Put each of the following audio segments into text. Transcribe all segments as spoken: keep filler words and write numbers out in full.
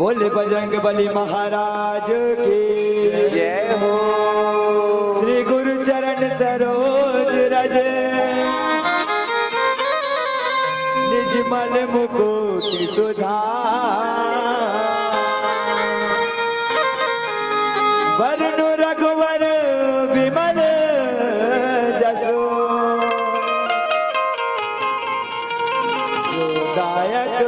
बोले बजरंग बली महाराज की जय हो। श्री गुरु चरण सरोज रज, निजमल मुकुट सुधार। बरनु रघुवर विमल जसु, जो दायक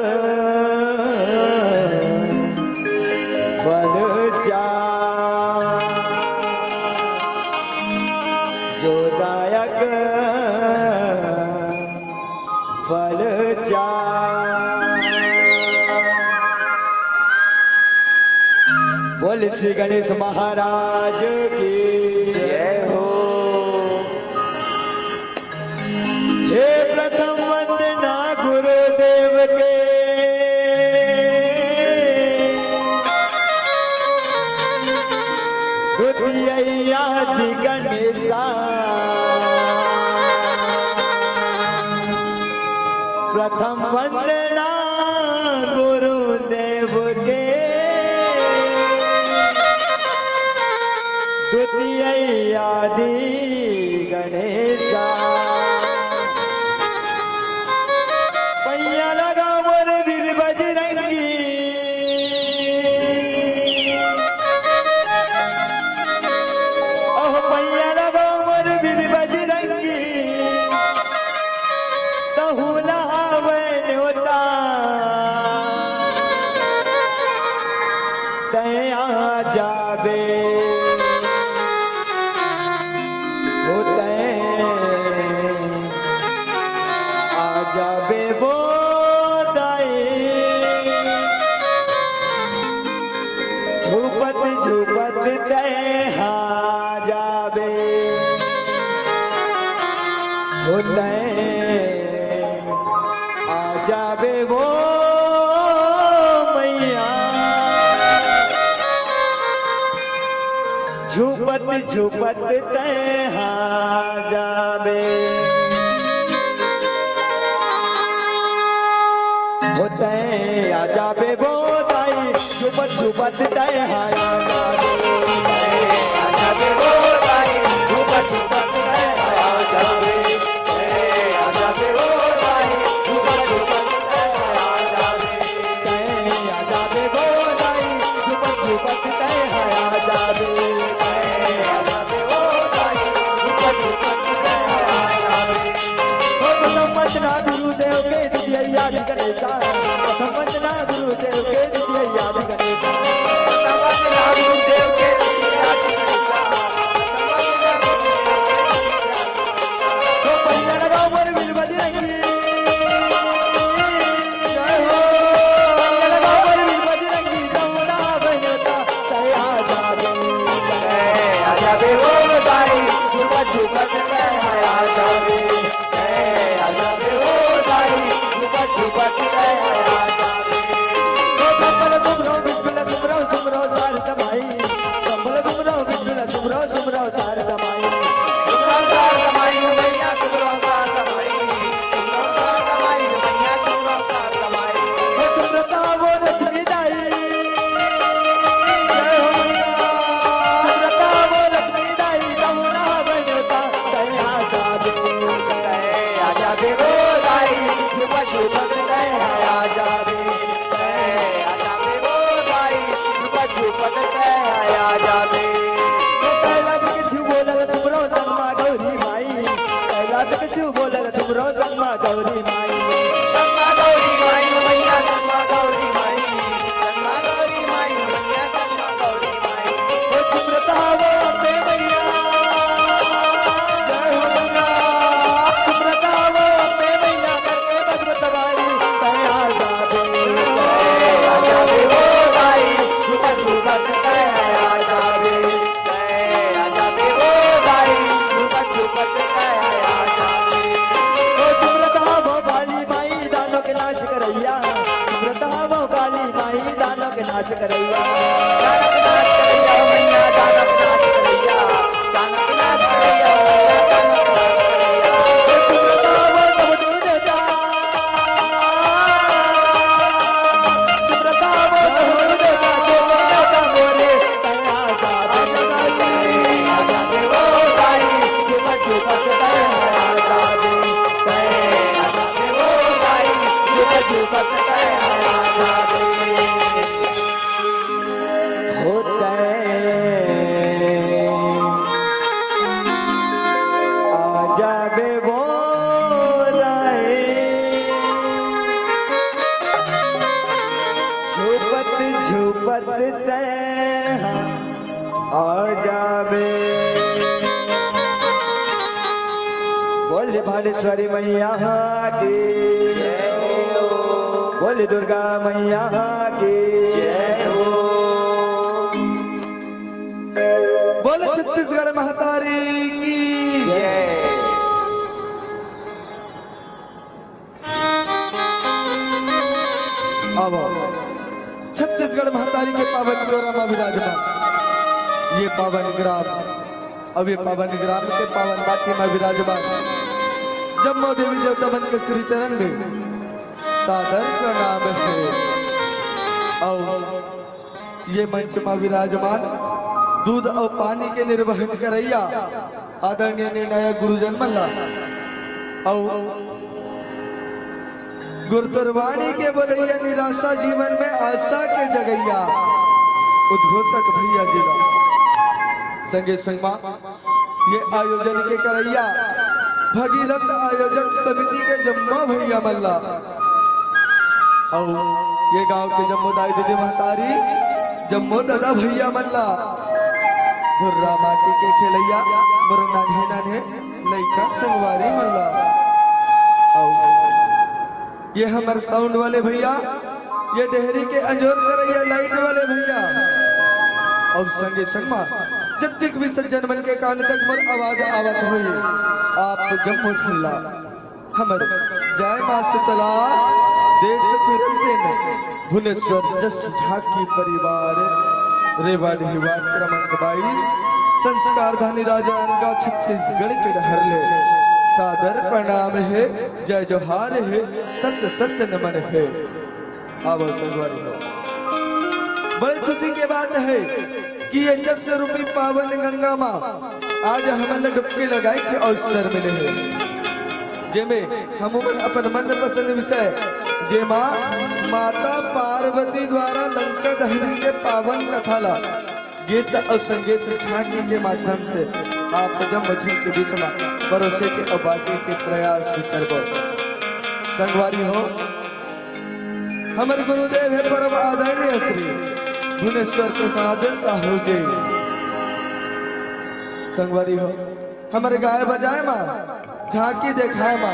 फल चार, जो दायक फल चार। बोल श्री गणेश महाराज की जय हो। हे प्रथम वंदना गुरुदेव के, द्वितीय आदि गणेशा। प्रथम वंदना गुरुदेव के, द्वितीय आदि गणेशा। पैया लगा मोर वीर बजरंगी। ओह पैया लगा मोर वीर बजरंगी। तहूँ ला आवे न्योता, तैं आ जाबे, हो तैं आ जाबे वो दाई। झूपत झूपत तैं आ जाबे, हो तैं आ जाबे वो मैया। झूपत झूपत तैं आ जाबे, हो तैं आ जाबे वो दाई। झूपत झूपत तैं आ जाबे, तैं आ जाबे वो दाई। झूपत झूपत तैं आ जाबे, तैं आ जाबे वो दाई। झूपत झूपत तैं आ जाबे, तैं आ जाबे वो दाई। झूपत झूपत तैं आ जाबे, तैं आ जाबे वो दाई। झूपत झूपत तैं आ जाबे। ओ प्रथम वंदना गुरुदेव के द्वितीय आदि गणेशा। प्रथम वंदना गुरुदेव के द्वितीय आदि गणेशा। प्रथम वंदना गुरुदेव के द्वितीय आदि गणेशा। प्रथम वंदना गुरुदेव के द्वितीय आदि गणेशा। ओ पैया लगा मोर वीर बजरंगी। जय हो। पैया लगा मोर वीर बजरंगी, दौड़ा बनता, तैं आ जाबे। तैं आ जाबे वो दाई, झूपत झूपत तैं आ जाबे। तैं आ जाबे वो दाई, झूपत झूपत तैं आ जाबे। ओ संभल सुमरो बिठुला सुमरो, सुमरो सारदा माई। संभल सुमरो बिठुला सुमरो, सुमरो सारदा माई। सुमरो सारदा माई, मैया सुमरो सारदा माई। सुमरो सारदा माई, मैया सुमरो सारदा माई। ओ सुमरता वो लक्ष्मी दाई। जय हो मैया। सुमरता वो लक्ष्मी दाई, दौड़ा बनता, तैं आ जाबे। तैं आ जाबे वो दाई, झूपत झूपत तैं आ जाबे। तैं आ जाबे वो दाई, झूपत झूपत तैं आ जाबे। ओ कैलाश के शिव बोलल सुमरो संग मा गौरी माई। कैलाश के शिव बोलल सुमरो संग मा गौरी माई। संग मा गौरी माई, मैया संग मा गौरी माई। संग मा गौरी माई, मैया संग मा गौरी माई। ओ सुमरता वो अम्बे मैया। जय हो मैया। सुमरता वो अम्बे मैया करके बजरंग सवारी। तैं आ जाबे, तैं आ जाबे वो दाई, झूपत झूपत तैं आ जाबे। तैं आ जाबे वो दाई, झूपत झूपत तैं आ जाबे। ओ सुमरता वो काली माई दानव के नाश करइया। सुमरता वो काली माई दानव के नाश करइया। दानव के नाश करइया, मैया दानव के नाश करइया। दानव के नाश करइया, मैया दानव के नाश करइया। ओ सुमरता वो सब दूर जा। सुमरता वो सब दूर जा। ईश्वरी मैया की जय हो। बोल दुर्गा मैया की जय हो। बोल छत्तीसगढ़ महतारी की जय। अब छत्तीसगढ़ महतारी के पावन डोरा मा विराजमान ये पावन ग्राम, अब ये पावन ग्राम के पावन माटी मा विराजमान जम्मो देवी देवता मन के श्री चरण में सादर प्रणाम हे। अउ ये मंच मा विराजमान दूध अउ पानी के निर्वहन करइया आदरणीय निर्णायक गुरुजन मन ला अउ गुरतुरवाणी के बोलैया, निराशा जीवन में आशा के जगैया उद्घोषक भैया जी ला, संगे संग मा ये आयोजन के करैया भगीरथ आयोजक समिति के जम्मो भैया मन ला, अउ ये गांव के जम्मो दाई दीदी महतारी, जम्मो ददा भैया मन ला, धुर्रा माटी के खेलैया मोर नान्हे नान्हे लइका संगवारी मन ला, अउ ये हमर साउंड वाले भैया, ये डेहरी के अंजोर करैया लाइट वाले भैया, अउ संगे संग मा जतिक भी सज्जन मन के कान तक मोर आवाज आवत होही, आप जम्मो झन ला हमर जय माँ शीतला, देश फिरते न भुवनेश्वर जस झांकी परिवार, रेवा डेहरी वार्ड क्रमांक बाईस, संस्कार धनी राजनांदगांव छत्तीसगढ़ के डहर ले सादर प्रणाम हे, जय जोहार हे, सत सत नमन हे। आवो संगवारी हो, बड़ी खुशी के बात हे कि ये जस रूपी पावन गंगा मा आज हमन ला डुबकी लगाए के अवसर मिले हे, जेमे हमन अपन मनपसंद विषय, जेमा माता पार्वती द्वारा लंका दहन के पावन कथा ला गीत अउ संगीत झांकी के माध्यम से आप जम्मो झन के बीच मा परोसे के अउ बांटे के प्रयास करबो। संगवारी हो, हमर गुरुदेव हे परम आदरणीय श्री भुवनेश्वर प्रसाद साहू जी। संगवारी हो, हमर गाय बजाए मा, झांकी देखाए मा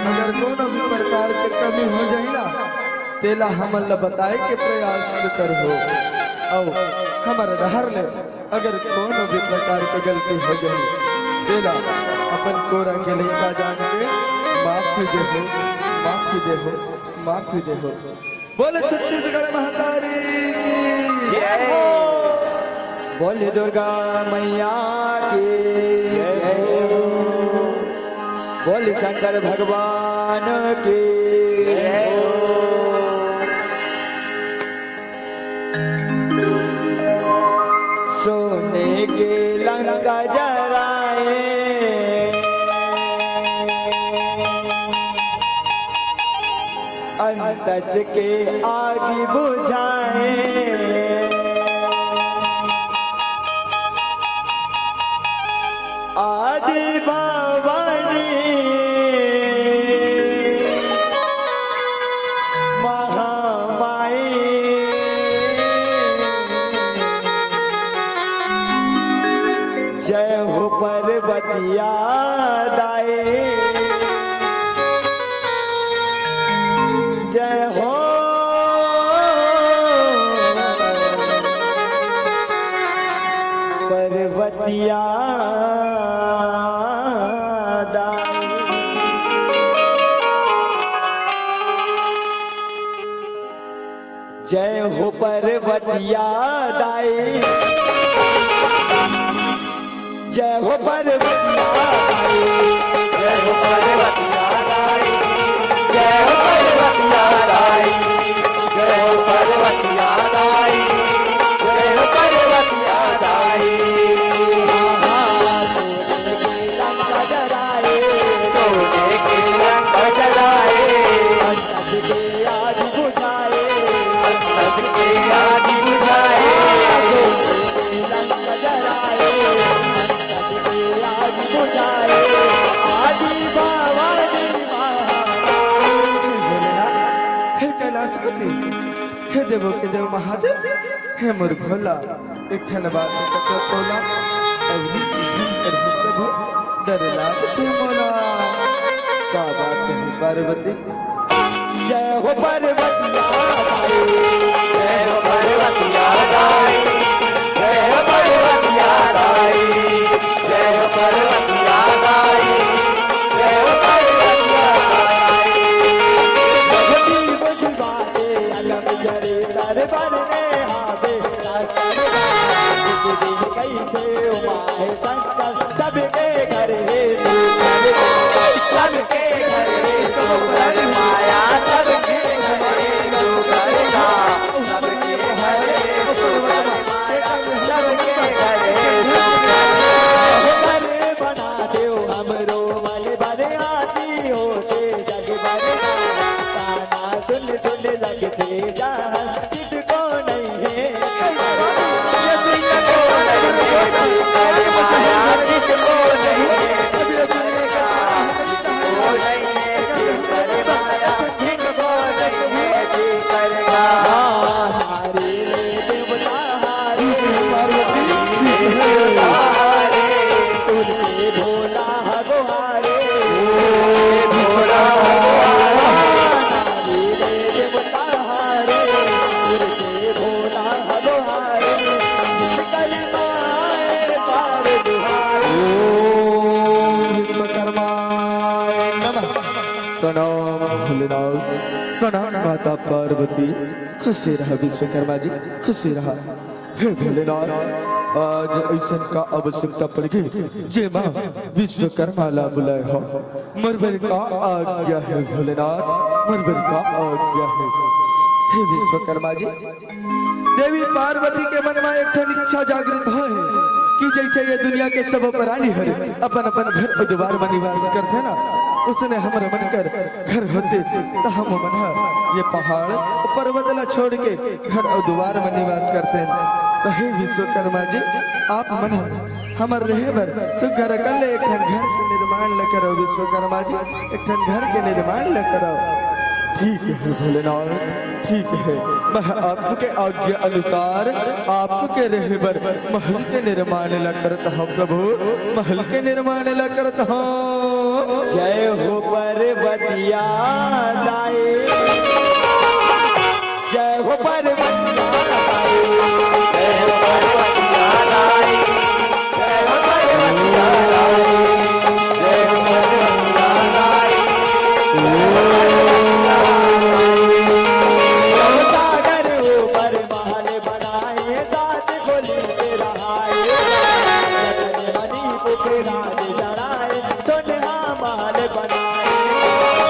अगर कोनो भी प्रकार के कमी हो जाही ना, तेला हमन ला बताए के प्रयास करहू। अउ हमर डहर ले अगर कोनो भी प्रकार के गलती हो जाही, तेला अपन कोरा के लइका जान के माफी देहू, माफी देहू, माफी देहू। बोल छत्तीसगढ़ महतारी की जय हो। बोल दुर्गा मैया की जय हो। बोल शंकर भगवान की जय हो। सोने के लंका जराए, अंतस के आगी बुझाए। आदि भवानी महामाई, जय हो पर्वतिया दाई, जय हो पर्वतिया दाई। जय हो पर्वतिया दाई, जय हो पर्वतिया दाई, जय हो पर्वतिया दाई, जय हो पर्वतिया दाई, जय हो पर्वतिया दाई, जय हो पर्वतिया दाई। हाँ, हाँ, सोने के लंका जराए, सोने के लंका जराए, अंतस के आग बुझाए, अंतस के आग बुझाए, सोने के लंका जराए, अंतस के आग बुझाए, आदि भवानी महामाई। हे भोलेनाथ, हे कैलाशपति, हे देवो के देव महादेव, हे मोर भोला, एक ठन बात कथों तोला, अवली की झन करहूँ प्रभु, डर लागथे मोला। का बात है पार्वती। जय हो पार्वतिया दाई, जय हो पार्वतिया दाई, जय हो पार्वतिया दाई, जय हो पार्वतिया दाई, जय हो पार्वतिया दाई। भगती बजवा दे अलम जरे दरबार में आवे, रास्ता में कैसे उमा है शंकर, सबके घर है तू। सबके घर में तू कर माया, सबके घर में तू कर ना, सबके घर में तू कर माया, सबके घर में तू कर ना। घर बना देव हमरो मल बरियाती होते जग बरना, ताना सुन सुन लगते जहान। ओम विश्वकर्माय नमः। प्रणाम भोलेनाथ, प्रणाम माता पार्वती। खुशी रहा विश्वकर्मा जी, खुशी रहा। हे भोलेनाथ, आज अइसन का आवश्यकता पड़ गई, जेमा विश्वकर्मा ला बुलाए हो। मोर बर का आज्ञा है भोलेनाथ, मोर बर का आज्ञा है। हे विश्वकर्मा जी, देवी पार्वती के मन में एक ठन इच्छा जागृत होए कि जैसे ये दुनिया के सब प्राणी हर अपन अपन घर अउ दुवार में निवास करथे ना, उसने हमर मन कर घर होते त हम मन ह ये पहाड़ अउ पर्वत ला छोड़ के घर अउ दुवार में निवास करते। तो हे विश्वकर्मा जी, आप मन ह हमर रहे बर सुघर अकन ले एक ठन घर के निर्माण ल करो विश्वकर्मा जी, एक ठन घर के निर्माण ल करो। ठीक है भोलेनाथ, ठीक है, मैं आपके आज्ञा अनुसार आपके रहे बर महल के निर्माण ल करत हूँ प्रभु, महल के निर्माण ल करत हूँ। जय हो पार्वतिया दाई, जय हो पार्वतिया दाई, जय हो पार्वतिया दाई, जय हो पार्वतिया दाई, जय हो पार्वतिया दाई, जय हो पार्वतिया दाई। सागर ऊपर महल बनाए, सात खोली के रहाए, मणिपुर राज चढ़ाए, सोनहा महल बनाए।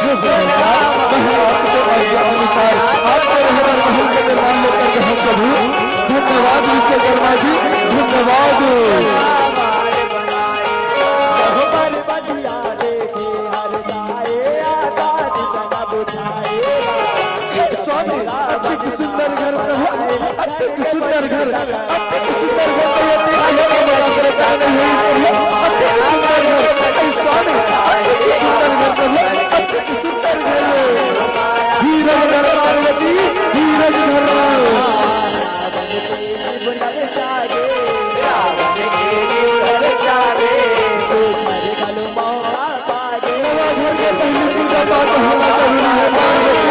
हे भोलेनाथ, मैं आपके आज्ञा अनुसार आपके रहबर महल के निर्माण लेकर के हम प्रभु। धन्यवाद विश्वकर्मा जी, धन्यवाद। हे स्वामी, अति सुंदर घर प्रभु, अति सुंदर घर, अति सुंदर घर, तो ये देखिए, ये मजाक करता नहीं है, अति सुंदर घर, हे स्वामी, अति सुंदर घर प्रभु, अति सुंदर घर। धीरज धर पार्वती, धीरज धर। नवा घर के पहली पूजा पाठ होना जरूरी है पार्वती।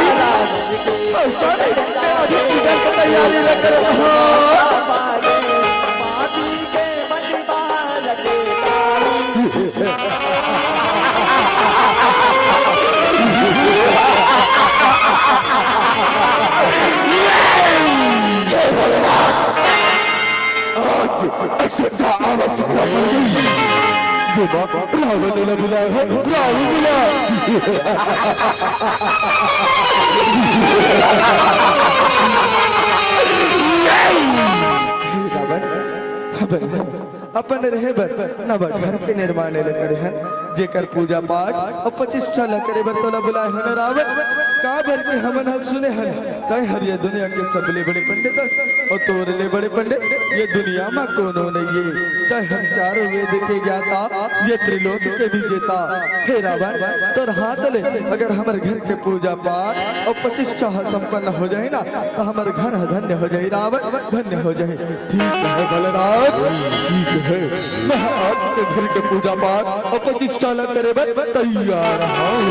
ऐसा नहीं, मैं अभी पूजा की तैयारी में कर रहा हूँ। आज ऐसे का आवश्यकता पड़ गई। जो बाप रावण ने बुलाया है, रावण बुला। रावण, अपन, अपन रहे बर नवा घर के निर्माण ल करे हन, जेकर पूजा पाठ अउ प्रतिष्ठा ल करे बर तोला बुलाए हन रावण। काबर के हमन ह सुने हन, तैं हर ये दुनिया के सबले बड़े पंडित हस, अउ तोर ले बड़े पंडित ये दुनिया म कोनो नइये। तैं हर चारों वेद के ज्ञाता, ये त्रिलोक के विजेता। हे रावण, तोर हाथ ले अगर हमर घर के पूजा पाठ अउ प्रतिष्ठा ह संपन्न हो जाही ना, त हमर घर ह धन्य हो जाही रावण, धन्य हो जाही। ठीक हे भोलेनाथ, ठीक हे। मैं आपके घर के पूजा पाठ अउ प्रतिष्ठा ला करे बर तैयार हूँ।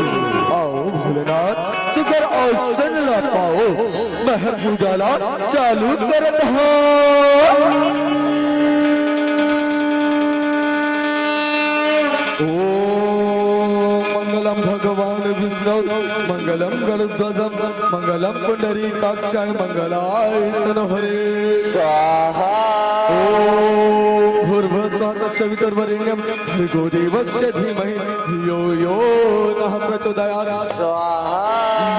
आओ भोलेनाथ, सुघर आसन ला पाओ, मैं पूजा ला चालू करत हूँ। ओम मंगलम भगवान विष्णु, मंगलम गरुध्वजम, मंगलम पुंडरीकाक्षाय, मंगलाय तनोहरे। स्वाहा। ओम भूर्भुवः स्वः तत्सवितुर्वरेण्यं भर्गो देवस्य धीमहि धियो यो नः प्रचोदयात्। स्वाहा।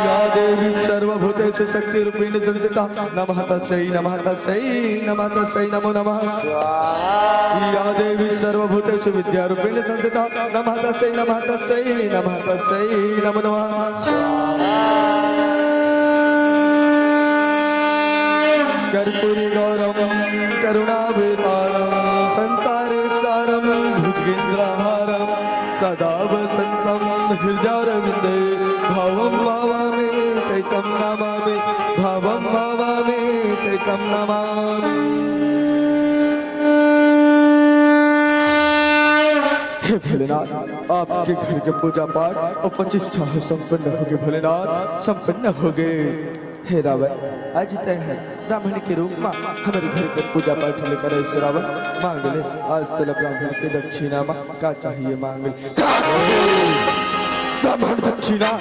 या देवी सर्वभूतेषु शक्तिरूपेण संस्थिता, नमः तस्यै, नमः तस्यै, नमः तस्यै, नमो नमः। स्वाहा। या देवी सर्वभूतेषु विद्यारूपेण संस्थिता, नमः तस्यै, नमः तस्यै, नमः तस्यै, नमो नमः। स्वाहा। कर्पूरगौरं करुणावतारं संसारसारं भुजगेन्द्रहारं सदा वसन्तं हृदयारविन्दे। भावं भावामि सहितं नमामि, भावं भावामि सहितं नमामि। हे भोलेनाथ, आपके घर के पूजा पाठ अउ प्रतिष्ठा ह संपन्न होगे भोलेनाथ, संपन्न होगे। हे रावण, आज तैं ह ब्राह्मण के रूप म हमर घर के पूजा पाठ ल करे हस रावण। मांग ले आज तोला ब्राह्मण के दक्षिणा म का चाहिए मांग ले। ब्राह्मण दक्षिणा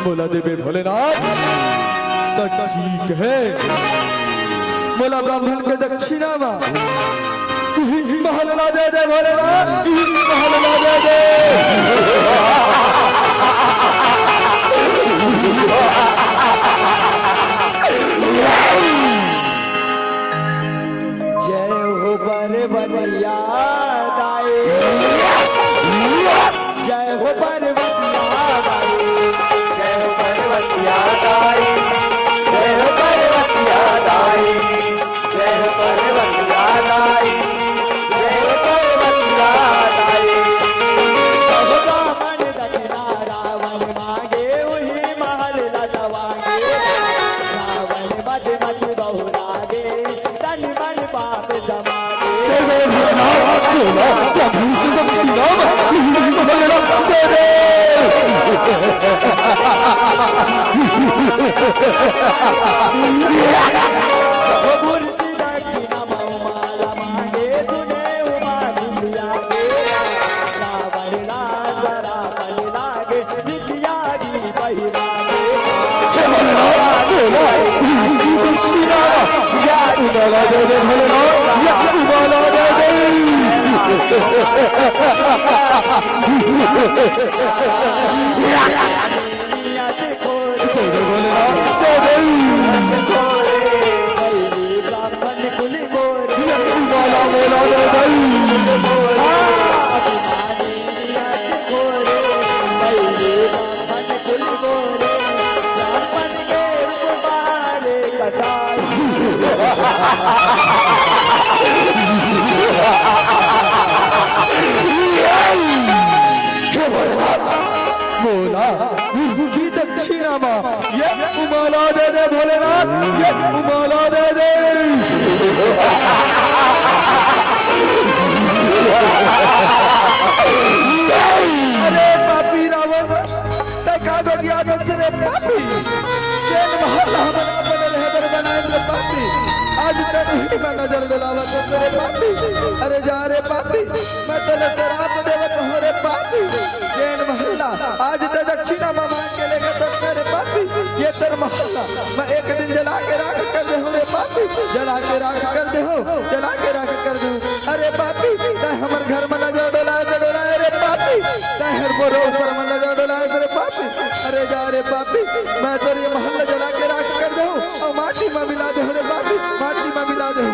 मोला देबे भोलेनाथ, त ठीक हे, मोला ब्राह्मण के दक्षिणा म महल ला दे दे भोलेनाथ, महल ला दे दे। जय हो पार्वतिया दाई, जय हो पार्वतिया दाई, जय हो पार्वतिया दाई, जय हो पार्वतिया दाई। जय हो पार्वतिया दाई, जय हो पार्वतिया दाई। सब ब्राह्मण दक्षिणा रावण मांगे, उही महल लटवांगे। रावण मत मत बहुरागे, तन मन पाप समागे। जय जय भोलेनाथ, भोला, प्रभु शिव श्री राम, जय जय। हे भोलेनाथ, मोला उसी दक्षिणा मा एक उमाला दे दे भोलेनाथ, एक उमाला दे दे। अरे पापी रावण, तैं का गोठियाथस रे पापी? जेन महल हमन अपन रहे बर बनाएन रे पापी, आज तैं उही मा नजर डोलावत हस रे पापी। अरे जा रे पापी, मैं तोला श्राप देवत हूँ रे पापी। जेन महल ला आज तैं दक्षिणा मा मांग के लेगे हस रे पापी, ये तोर महल ला मैं एक दिन जला के राख कर देहूँ रे पापी, जला के राख कर देहूँ, जला के राख कर देहूँ। अरे पापी, तैं हमर घर मा नजर डोलाए त डोलाए रे पापी, तैं हर मोरो ऊपर मा नजर डोलाए रे पापी। अरे जा रे पापी, मैं तोर ये महल ला जला के राख कर देहूँ अउ माटी मा मिला देहूँ रे पापी, माटी मा मिला देहूँ।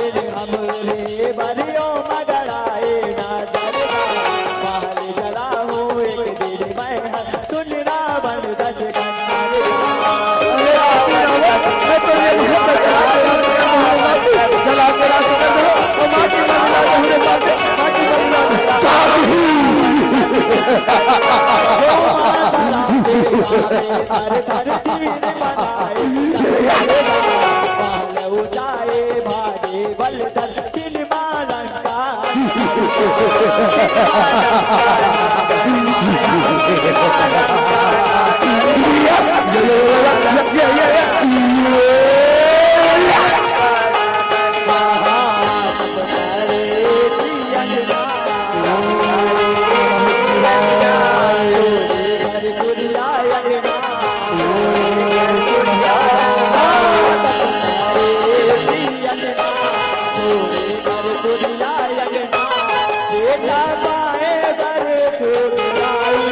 हमरे बरियो मगड़ाए ना दरदा, महल जलाहूँ एक दिन मैं, सुन रावण दस कंगन।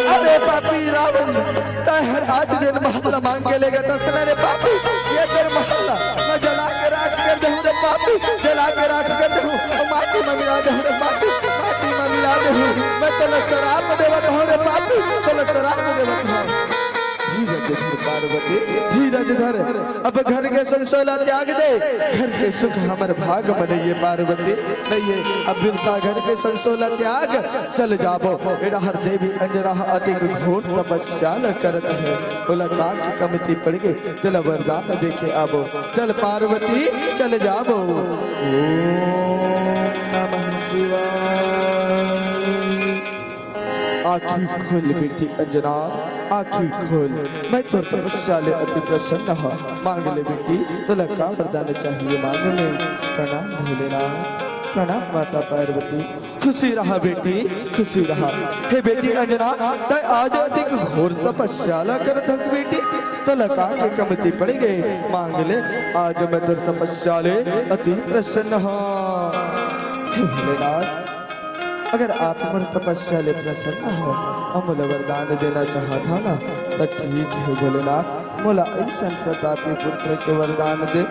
अरे पापी रावण, तैं हर आज जेन महल ला मांग के लेगत हस ना रे पापी, ये तोर महल ला मैं जला के राख कर देहूँ रे पापी, जला के राख कर देहूँ, माटी में मिला देहूँ रे पापी, माटी में मिला देहूँ। मैं तोला श्राप देवत हूँ रे पापी, तोला श्राप देवत हूँ। धीरज धर पार्वती, धीरज धर। अब घर के संसोला त्याग दे, घर के सुख हमर भाग म नइये पार्वती, नइये। अब बिरसा घर के संसोला त्याग, चल जाबो। एड़ा हर देवी अंजना अतिक घोर तपस्या ल करत हे, ओला का के कमती पड़ गे, तेला वरदान देके आबो। चल पार्वती, चल जाबो। ओम नमः शिवाय। आँखी खोल बेटी अंजना, आँखी खोल। मैं तोर तपस्या ले अति प्रसन्न हूँ। मांग ले बेटी, तोला का वरदान चाहिए मांग ले। प्रणाम भोलेनाथ, प्रणाम माता पार्वती। खुशी रहा बेटी, खुशी रहा। हे बेटी अंजना, तैं आज अति घोर तपस्या ला करत हस बेटी, तोला का के कमती पड़ गे, मांग ले। आज मैं तोर तपस्या ले अति प्रसन्न हूँ। हे भोलेनाथ, अगर आप मोर तपस्या ले प्रसन्न हो अउ मोला वरदान देना चाहत हो ना, त ठीक हे भोलेनाथ, मोला अइसन प्रतापी पुत्र के वरदान दे,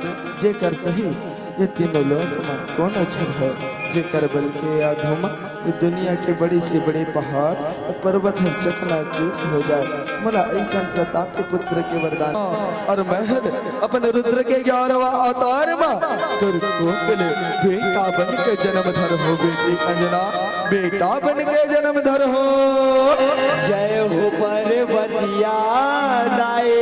जेकर सही ये तीनों लोक म कोनो झन हो, जेकर बल के आघू म ये दुनिया के बड़े से बड़े पहाड़ अउ पर्वत ह चकनाचूर हो जाए। मोला अइसन प्रतापी पुत्र के वरदान अउ मैं हर अपन रुद्र के ग्यारहवाँ अवतार म तोर कोख ले बेटा बन के जन्म धरहूँ बेटी अंजना, बेटा बन के जन्म धरहूँ। जय हो पार्वतिया दाई,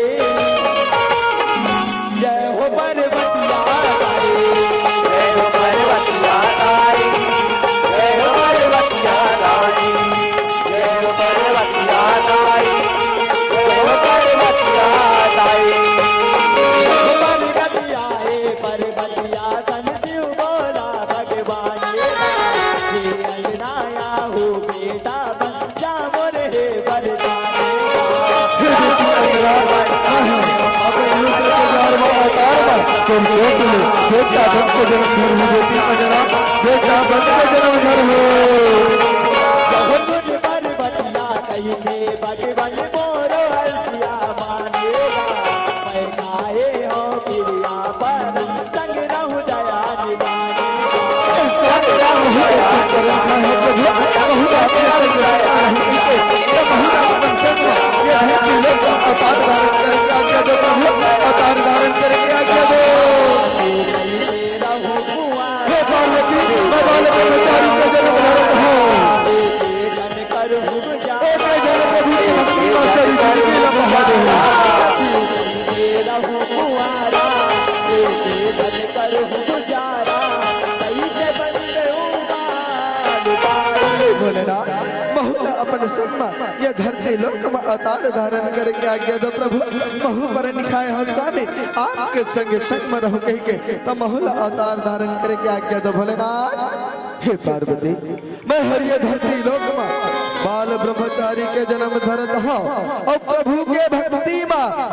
जय हो पार्वतिया दाई, जय हो पार्वतिया दाई, जय हो पार्वतिया दाई, जय हो पार्वतिया दाई, जय हो पार्वतिया दाई। हे पार्वतिया, हे पार्वतिया, सन शिव भोला भगवान, हे अंजनाया हो बेटा बन जा मोर हे वरदान। हे बेटी अंजना, अपन रुद्र के ग्यारहवाँ अवतार म तोर कोख ले बेटा बन के जन्म धरहूँ बेटी अंजना, बेटा बन के जन्म धरहूँ। बहुत कुछ पार्वतिया कही थे भगवान मोरो हसिया मानेगा। मैं काहे हो प्रिया पर संग रहूं दया निभाने। अवतार धारण करके आज्ञा दो। हे पार्वती, मैं बाल ब्रह्मचारी का जन्म धारण हूँ। हे जन प्रभु की भक्ति में सभी जीव की लम्हा दे। भोलेनाथ, महू ला अपन संग म ये धरती लोक म अवतार धारण करे के आज्ञा दो प्रभु। महू बर निखाय हो स्वामी, आपके संग संग म रहूं कहि के, त महू ला अवतार धारण करे के आज्ञा दो भोलेनाथ। हे पार्वती, मैं हर ये धरती लोक म बाल ब्रह्मचारी के जन्म धरत हव अउ प्रभु के भक्ति म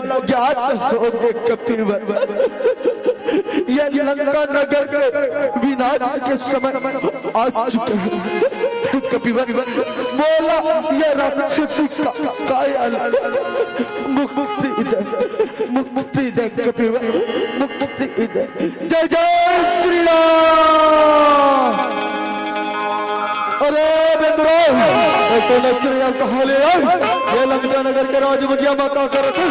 ज्ञात होगे कपिवर, ये लंका नगर के विनाश के समय आ चुके हैं। कपिवर, मोला ये राक्षसी का काया ला मुक्ति दे, मुक्ति दे कपिवर, मुक्ति दे। जय जय श्री राम। अरे बेंदरा, ए तो नचरिया कहाँ ले आए? ये लंका नगर के राजबगिया मा का करत है?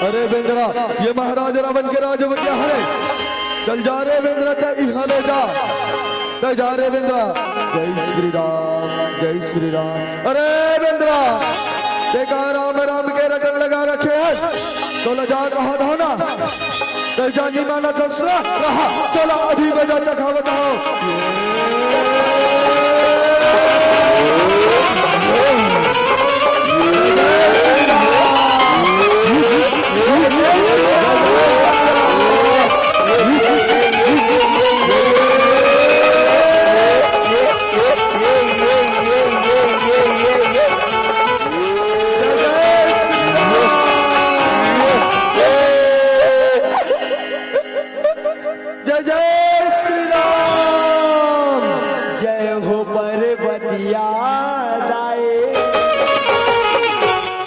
अरे बेंदरा, ये महाराज रावण के राजबगिया हरे। चल जा रे बेंदरा, तैं इहाँ ले जा। तैं जा रे बेंदरा। जय श्री राम, जय श्री राम। अरे बेंदरा, तैं का राम राम के रटन लगा रखे है? तोला जा कहा था ना? तैं जानी माना खसरा रहा। चला अभी बजा चखावत हो। जय जय श्री राम। जय हो पर्वतिया दाई,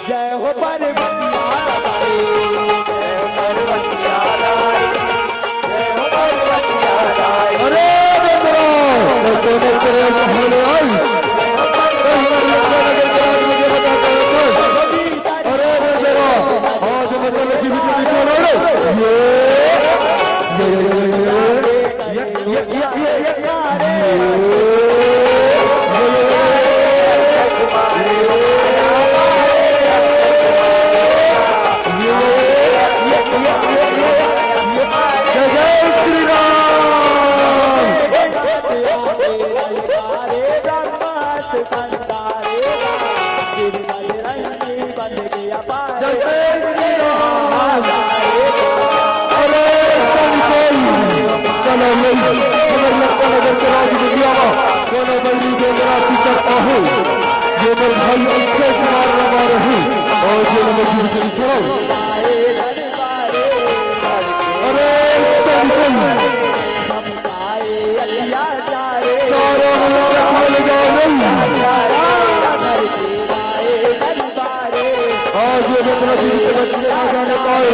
जय हो पर्वतिया दाई, जय हो पर्वतिया दाई, जय हो पर्वतिया दाई। अरे बेंदरा, मैं तो नहीं करे कहने आई। अरे बेंदरा, आज मैं तो जीवित नहीं छोड़ा रे। ये, ये, ये, ये, ये, ये। जय जय श्री राम। जय श्री राम। अरे संतोष, चलो नहीं, हमर लंका नगर के राजबगिया मा कोनो बैरी बेंदरा पितर आहू, ये मोर भाई अक्षय कुमार लगा रही, और ये नमक गिरगिरी छोड़ो। अरे संतोष, चारों ओर फैल जाओ नहीं। आज ये बेंदरा किसी के बच्चे ना जाने पाए।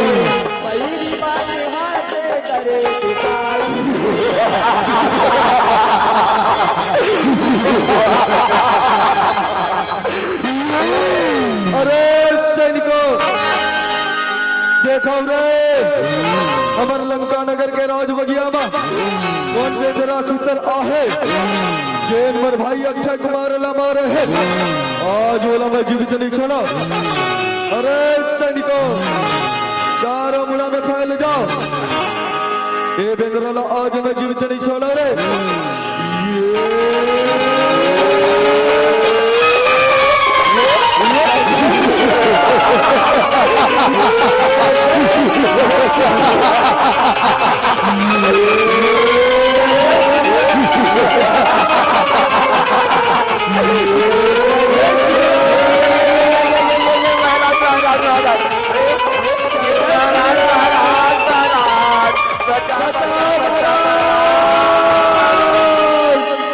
अरे सैनिकों, देखो रे, हमर लंका नगर के राजबगिया मा कोन बेंदरा खुसर आहे, जेन मोर भाई अक्षय कुमार ला मारे हे, आज ओला मैं जीवित नहीं छोड़ा। अरे सैनिकों, चारों मुड़ा में फैल जाओ। ए बेंदरा ला आज मैं जीवित नहीं छोड़ा रे।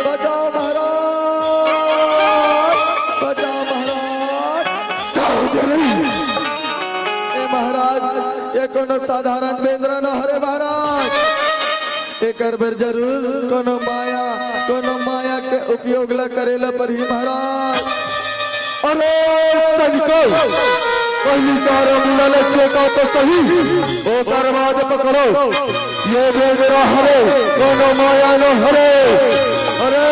बचाओ महाराज, बचाओ महाराज। ए महाराज, ये कोनो साधारण बेंदरा न हरे महाराज। एकर बर जरूर कोनो माया, कोनो माया के उपयोग ला करे ला परही महाराज। अरे सैनिकों, पहली चारों मुड़ा ले छेका तो सही, ओकर बाद पकड़ो। ये बेंदरा हरे, कोनो माया न हरे। अरे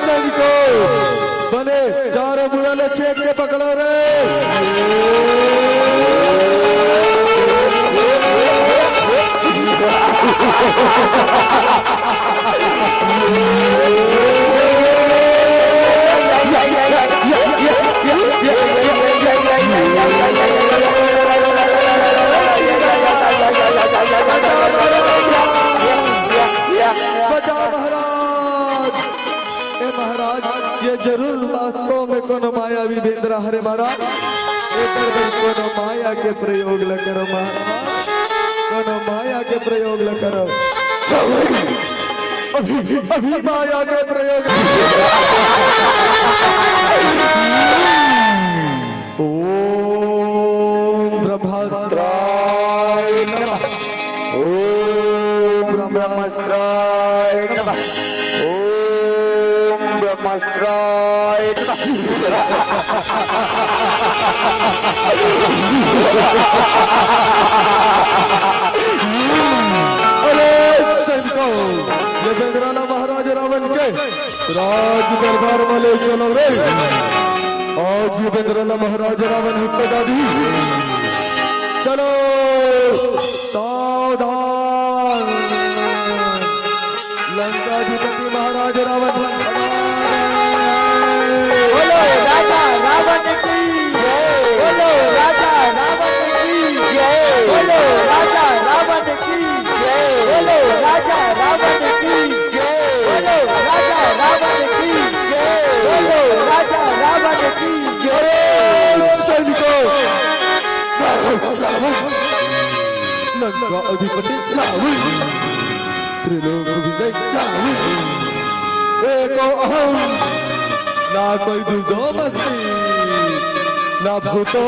सैनिकों, बने चारों मुड़ा ले छेक के पकड़ो रे। बचाओ महाराज। ए महाराज, ये जरूर वास्तव में कोनो मायावी बेंदरा हरे महाराज। एकर बर कोनो माया के प्रयोग ल करो माँ, कोनो माया के प्रयोग ल करो। अभी, अभी माया के प्रयोग। ओम ब्रह्मास्त्राय नमः। ओम ब्रह्मास्त्राय नमः। ओम ब्रह्मास्त्राय नमः। अरे सैनिकों, ये बेंदरा ला महाराज रावण के राज दरबार में ले चलो रे। आज ये बेंदरा ला महाराज रावण हत्या कर दी। चलो सावधान। लंकाधिपति महाराज रावण। बोलो राजा रावण की जय। बोलो राजा रावण की जय। बोलो राजा रावण की जय। बोलो राजा रावण की जय। बोलो राजा रावण की जय। बोलो राजा रावण की जय। सैनिकों, लंका अधिपति रावण, त्रिलोक विजय रावण, एको अहम, ना कोई दूजो मस्ती, ना भूतो,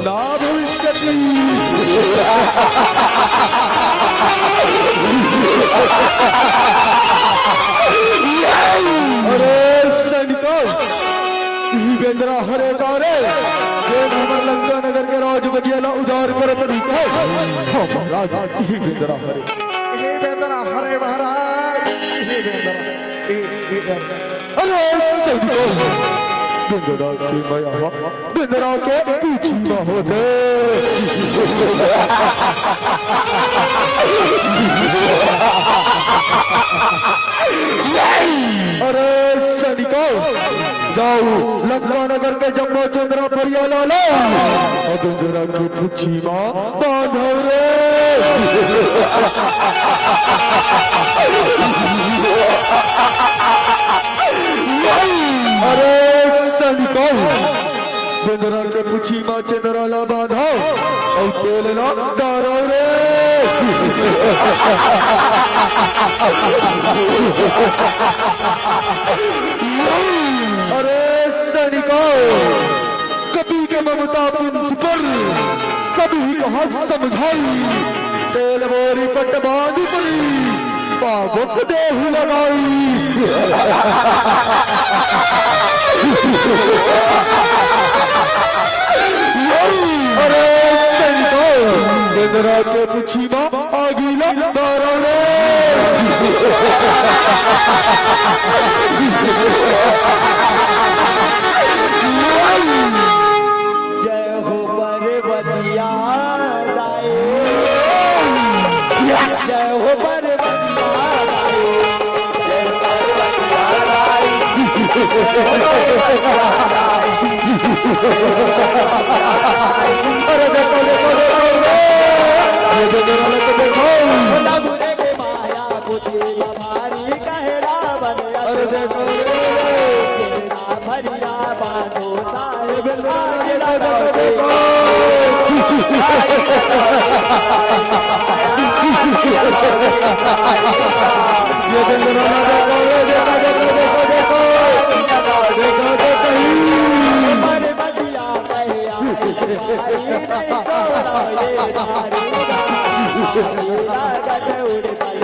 ना भविष्यति। अरे सैनिकों, इही बेंदरा हरे का रे, जेन हमर लंका नगर के राज बगिया ला उजाड़ करत रहिस हे। हाँ महाराज, इही बेंदरा हरे। इही बेंदरा हरे महाराज, इही बेंदरा। ए, ए, ए। अरे सैनिकों, बेंदरा के मया, बेंदरा के पूछी म होथे। अरे सैनिकों, जाओ लंका नगर के जम्मो चंद्रा परिया ला लो, अउ बेंदरा के पूछी म बांधव रे। अरे सैनिकों, बेंदरा के पूछी म चंद्रा ला बांधव, अउ तेल ला डारव रे। अरे सैनिकों, कपि के ममता पुंज पर, सबहि कहा समझाई, तेल बोरी पट बांधि परी, पावक देहु लगाई। अरे सैनिकों, बेंदरा के पूछी म आगी ला डारव रे। जय हो पर्वतिया दाई। जय हो पर्वतिया दाई। जय हो पर्वतिया दाई। अरे देखो, देखो, देखो, देखो। ये देखो, देखो, देखो। अरे देखो रे। ये देखो रे, देखो, देखो, देखो, देखो। देखो, देखो, देखो।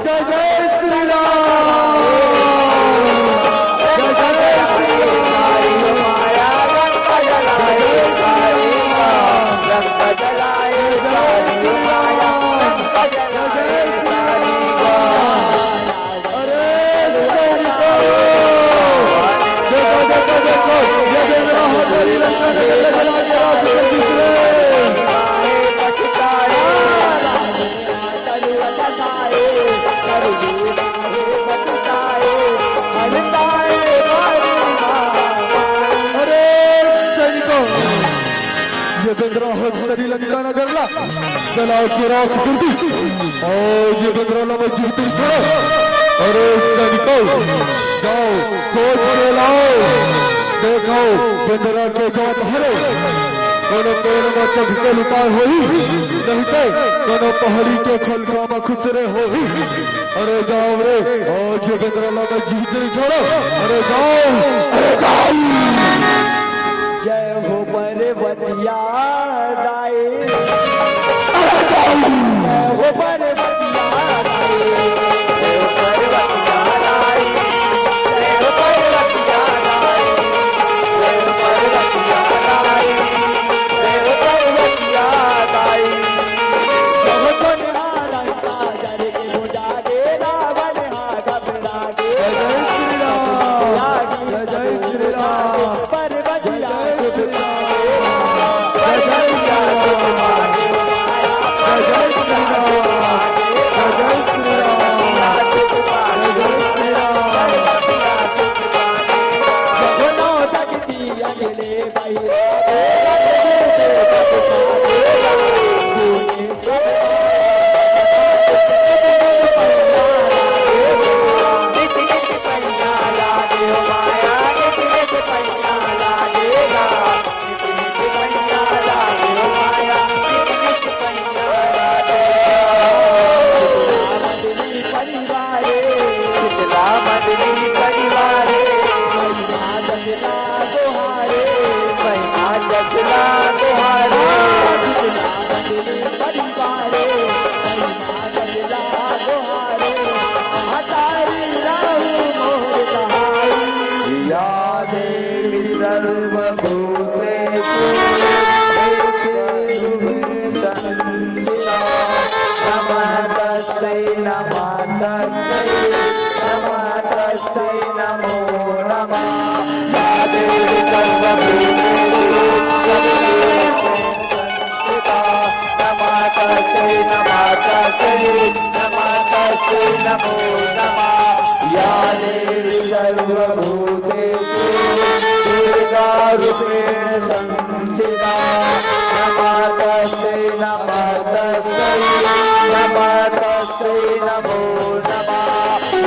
जय जय श्री राम। जय जय श्री राम। जय जय श्री राम। जय जय श्री राम। जय जय श्री राम। अरे, देखो, देखो, देखो, देखो, ये देखो, हमारी लंका नगर में जला के राज कर दी रे। अरे, सैनिकों, ये बेंदरा ह श्रीलंका नगर ला जला के राख कर दी। अउ ये बेंदरा ला मैं जीवित नइ छोड़ों। अरे सैनिकों, जाओ, खोज के लाओ। देखो, बेंदरा के जात हरे। कोनो पेड़ म चढ़ के लुकाय होही, नहीं ते कोनो पहाड़ी के खलका म खुसरे होही। अरे जाव रे, आज ये बेंदरा ला मैं जीत नइ छोड़ों। अरे जाव, अरे जाव। जय हो पर्वतिया दाई। जय हो पर्वतिया दाई। जय हो पर्वतिया दाई। जय हो पर्वतिया दाई। जय हो पर्वतिया दाई। जय हो पर्वतिया दाई। जय हो सोनिहार राजा के बुझा दे रावण हाथ। जय श्री राम, जय जय श्री राम, जय जय श्री राम, जय जय श्री राम, जय जय श्री राम, जय जय श्री राम, जय जय श्री राम। या देवी सर्वभूतेषु देवते रूपेण संस्थिता। नमः तस्मै नमः तस्मै नमः तस्मै नमो नमः। या देवी सर्वभूतेषु नमः तस्मै नमः तस्मै नमो नमः। या देवी सर्वभूतेषु दुर्गारूपेण संस्थिता। नमः तस्मै नमः तस्मै नमः तस्मै नमो नमः।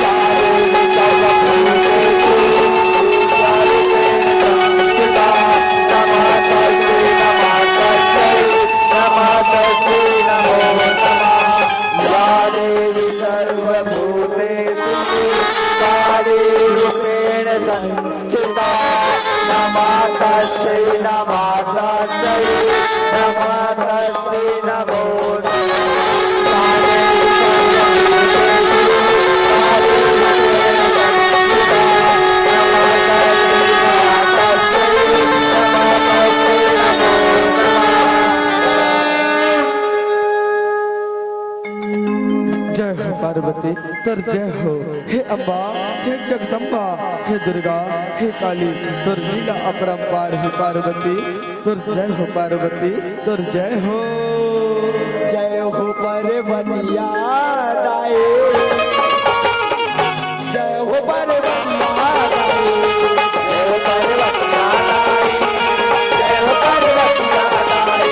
या देवी सर्वभूतेषु दुर्गारूपेण संस्थिता। नमः तस्मै नमः तस्मै नमः तस्मै नमो नमः। या देवी सर्वभूतेषु कालीरूपेण संस्थिता। नमः तस्मै नमः तस्मै नमः तस्मै नमो नमः। जय हो पार्वती, तोर जय हो। हे अम्बा, हे जगदम्बा, हे दुर्गा, हे काली, तोर लीला अपरंपार हे पार्वती। तोर जय हो पार्वती, तोर जय हो। जय हो पर्वतिया दाई। जय हो पर्वतिया दाई। जय हो पर्वतिया दाई। जय हो पर्वतिया दाई।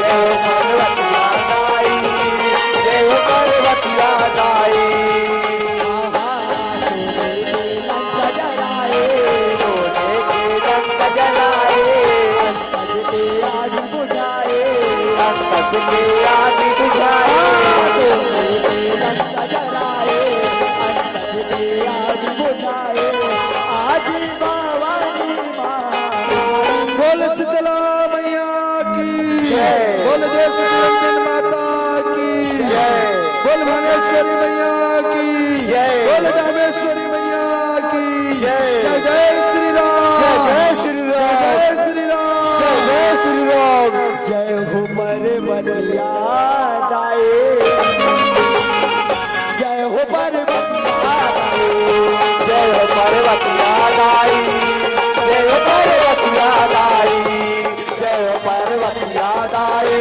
जय हो पर्वतिया दाई। जय हो पर्वतिया दाई। बोल शीतला मैया की जय। बोल जय शीतलंजन माता की जय। बोल भुवनेश्वरी मैया की जय। बोल जामेश्वरी मैया की जय। जय जय श्री राम। जय जय श्री राम। जय जय श्री राम। जय श्री राम। जय हो पर्वतिया दाई। जय हो पर्वतिया दाई। जय हो पर्वतिया दाई। जय हो पर्वतिया दाई। जय हो पर्वतिया दाई।